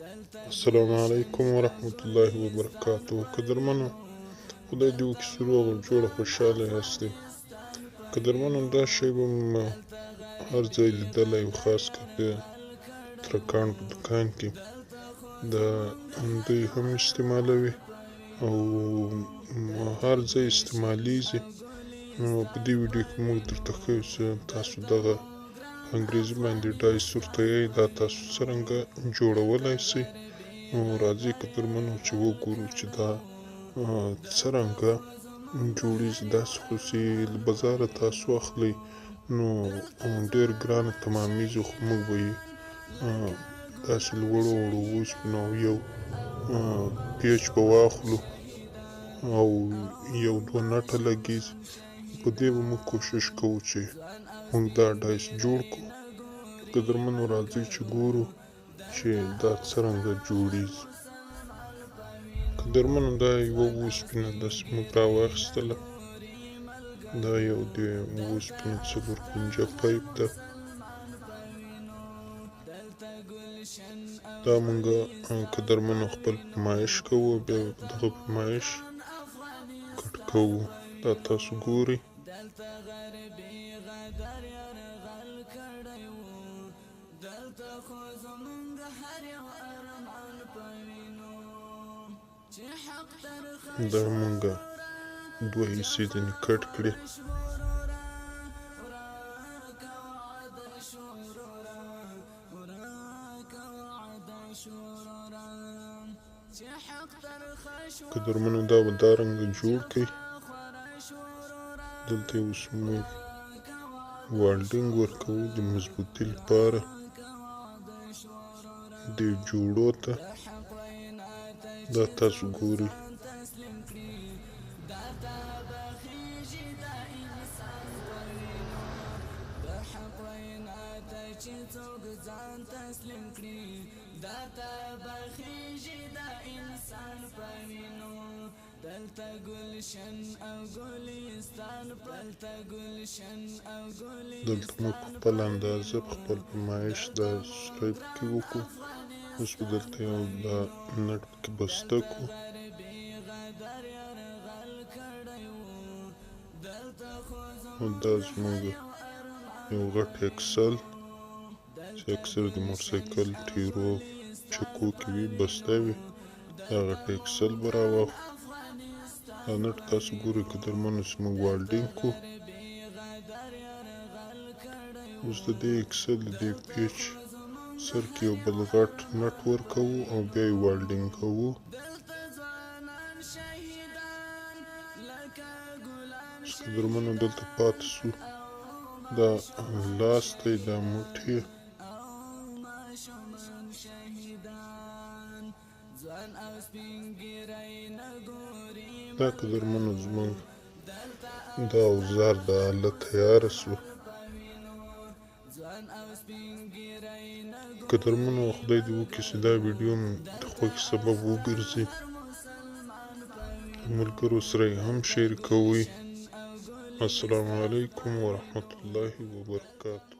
السلام علیکم ورحمت الله وبرکاته. قدرمنو، خدای دې وکړي چې روغ او جوړ خوشحاله یاستئ. قدرمنو، دا شی به مو هر ځای لیدلی او خاص کر د ترکاڼ په دوکان کې دا دوی هم استعمالوي او هر ځای استعمالیږي. نو په دې ویډیو کې موږ درته ښیو چې تاسو دغه انګریزي باندې ډایس ورته یی دا تاسو څرنګه جوړولی شئ. نو راځئ قدرمنو چې وګورو چې دا څرنګه جوړیږي. داسې خو چې له بازاره تاسو اخلئ نو ډېر ګرانه تمامیږي، خو موږ به یې داسې له وړو وړو اوسپنو او یو پیچ به واخلو او یو دوه نټه لګیږي. په دې به موږ کوشش کوو چې موږ دا ډایس جوړ کړو. قدرمنو، راځئ چې ګورو چې دا څرنګه جوړیږي. قدرمنو، دا یوه اوسپنه داسې موږ راواخیستله. دا یو د اوسپنې څلور کنجه پایپ ده. دا موږ قدرمنو خپل پیمایش کوو، بیا په دغه پیمایش کټ کوو. دا تاسو ګورئ. دا مونږ دوه حصې ځینې کټ کړې. قدرمنو، دا به دا رنګه جوړ کړئ. دلته اوس موږ والډینګ ورکوو د مضبوطي لپاره د جوړو ته. دا تاسو ګورئ. دلته موږ په خپله اندازه په خپل پیمایش دا سوری پکې وکړو. اوس به دلته یو دا نټ پکې بسته کړو. او دا زموږ یو غټ اکسل چې اکثر د موټرسایکل ټیرو چکو کې وي بسته وي، دا غټ اکسل به راواخلو. دا نټ تاسو ګورئ قدرمنو چې موږ والډینګ کړو. اوس د دې اکسل د دې پیچ سر کې یو بل غټ نټ ورکوو او بیا یې والډینګ کوو. اوس قدرمنو دلته پاتې سو دا لاس دی، دا موټی. دا قدرمنو زموږ دا اوزار د آله تیاره سوه. قدرمنو، خدای دې وکړي چې دا ویډیو مو د خوښې سبب وګرځي. ملګرو سره یې هم شیر کوئ. السلام علیکم ورحمت الله وبرکاته.